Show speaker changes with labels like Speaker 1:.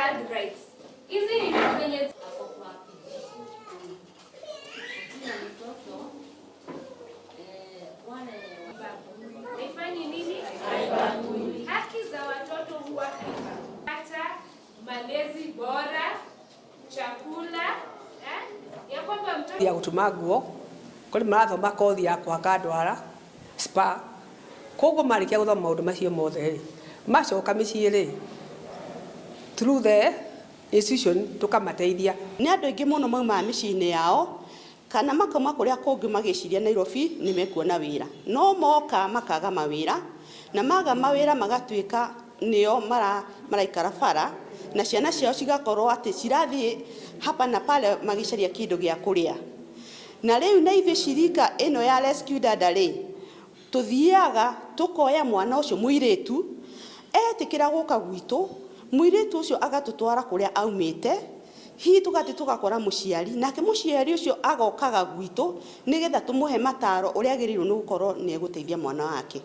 Speaker 1: Child rights. Hizi ni vitu zenye
Speaker 2: Ako kwa kijiji. Kila mtoto wale
Speaker 1: haifanyi nini? Haki za watoto huwa haibagui. Hata malezi bora, chakula, eh? Ya kwamba mtoto
Speaker 3: Ya gũtuma nguo, kũrĩ marathoma kothi ya kũhaka ndwara spa. Koguo marĩkia gũthoma maũndũ macio mothe rĩ, macoka mĩciĩ rĩ, through the institution tũkamateithia.
Speaker 4: Nĩ andũ aingĩ mũno maumaga mĩciĩ-inĩ yao kana makauma kũrĩa kũngĩ magĩciria Nairobi nĩ mekuona wĩra, no moka makaga mawĩra, na maga mawĩra magatuĩka nĩo maraikara bara na ciana ciao cigakorwo atĩ cirathiĩ hapa na pale magĩcaria kĩndũ gĩa kũrĩa. Na rĩu na ithuĩ shirika ĩno ya Rescue Dada rĩ, tũthiaga tũkoya mwana ũcio mũirĩtu, etĩkĩra gũka gwitũ, mũirĩtu ũcio agatũtwara kũrĩa aumĩte, hihi tũgathiĩ tũgakora mũciari, nake mũciari ũcio agokaga gwitũ nĩgetha tũmũhe mataro ũrĩa agĩrĩirwo nĩ gũkorwo nĩ egũteithia mwana wake.